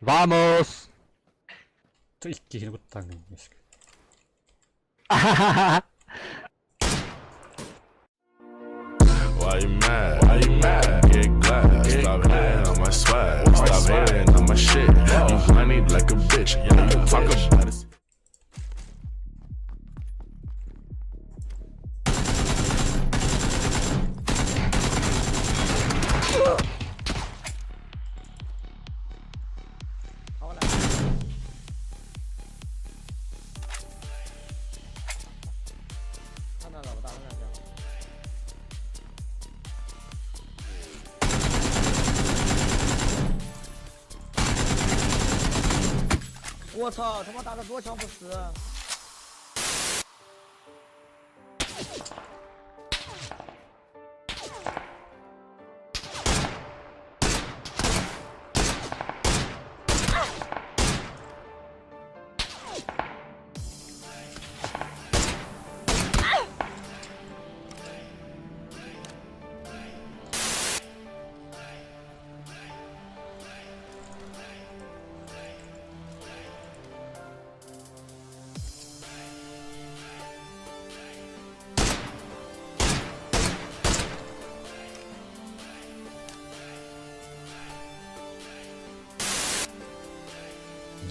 Vamos! Иккиһини куттааҥҥын Why you mad? Why you mad? Get glad. Stop hating on my swag. Stop hating on my shit. You honey like a bitch. Yeah, you talk about it. 看到了，我打了两枪。我操，他妈打的多枪不死！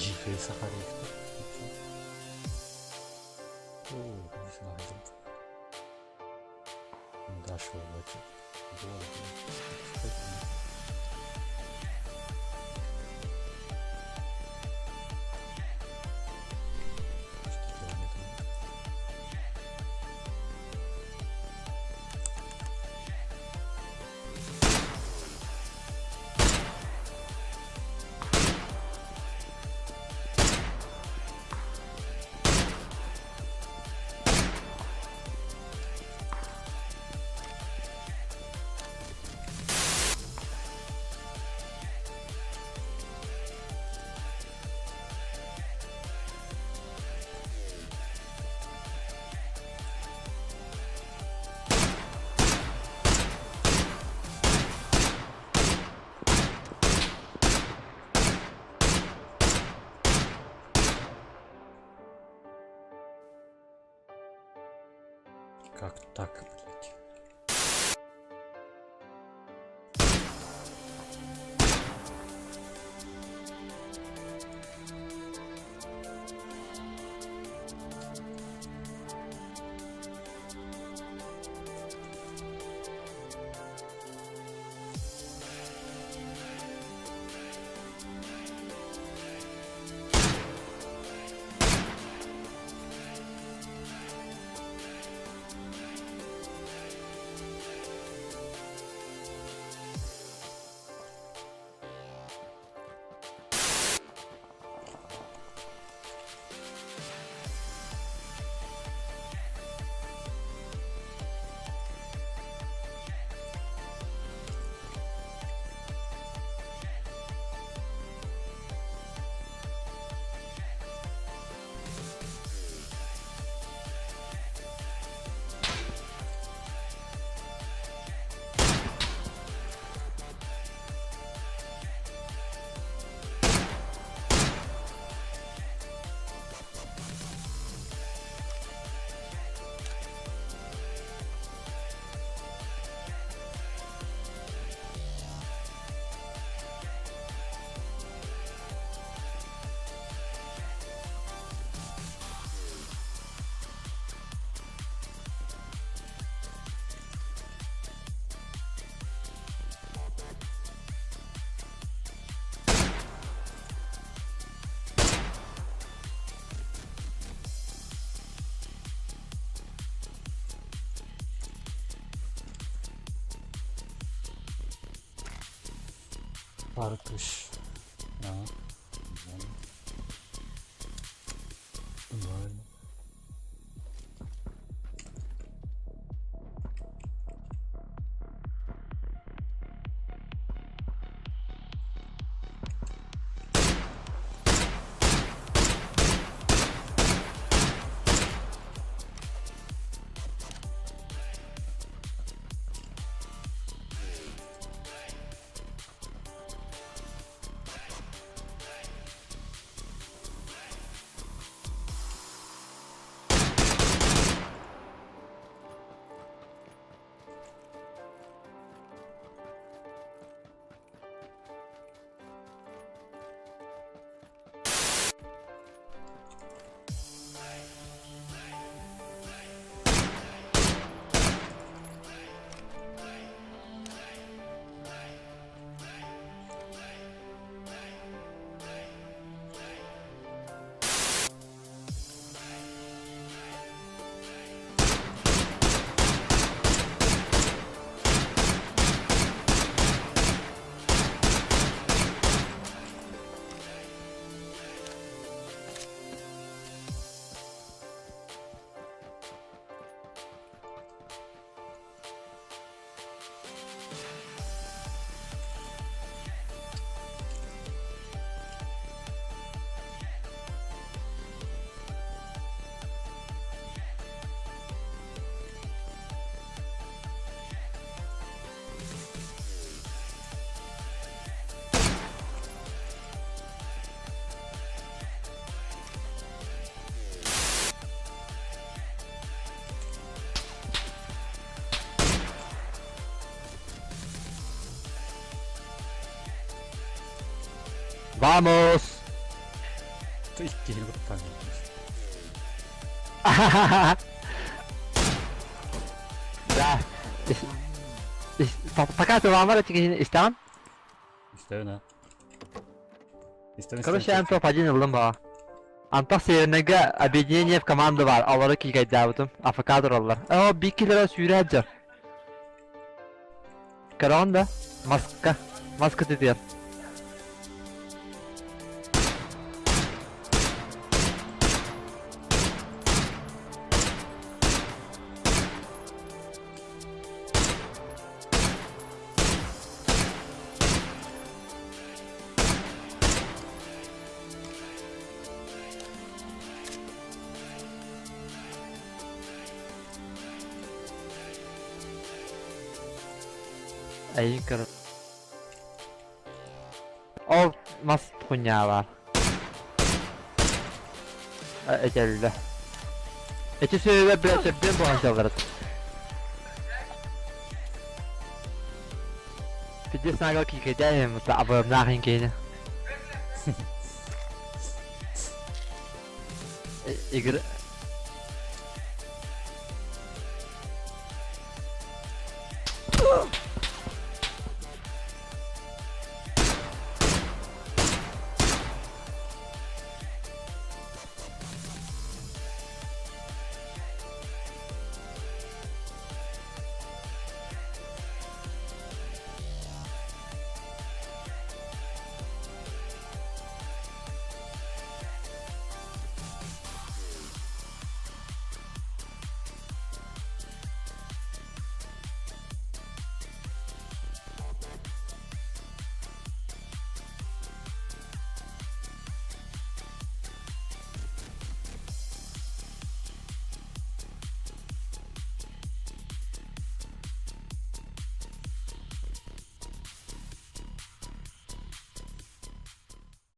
Дикая Сахарихта. О, не знаю. Даша, вот. Как так, блядь? Артыш. А. Нормально. Vamos! Иккиһин куттаан. Да. Пока ты вам истэҕин? Истэбин а. Истэбин. Короче, эн топ-1 ыллым ба. Антах Северныйга объединение в команду бар, олору киикэйдээбитим. АФК тураллар. Оо, биккилere сүүрэ сылдьар. Көрөҕүн да? Маска. Маска тутуйар. Эйин көр. Ол мас хуйня бар. Этэллэ. Эти сөбө блядь, сөббүн буолан сылларыт. Пиздец нагло кикэдээн абыамнаах инкиини. Игры...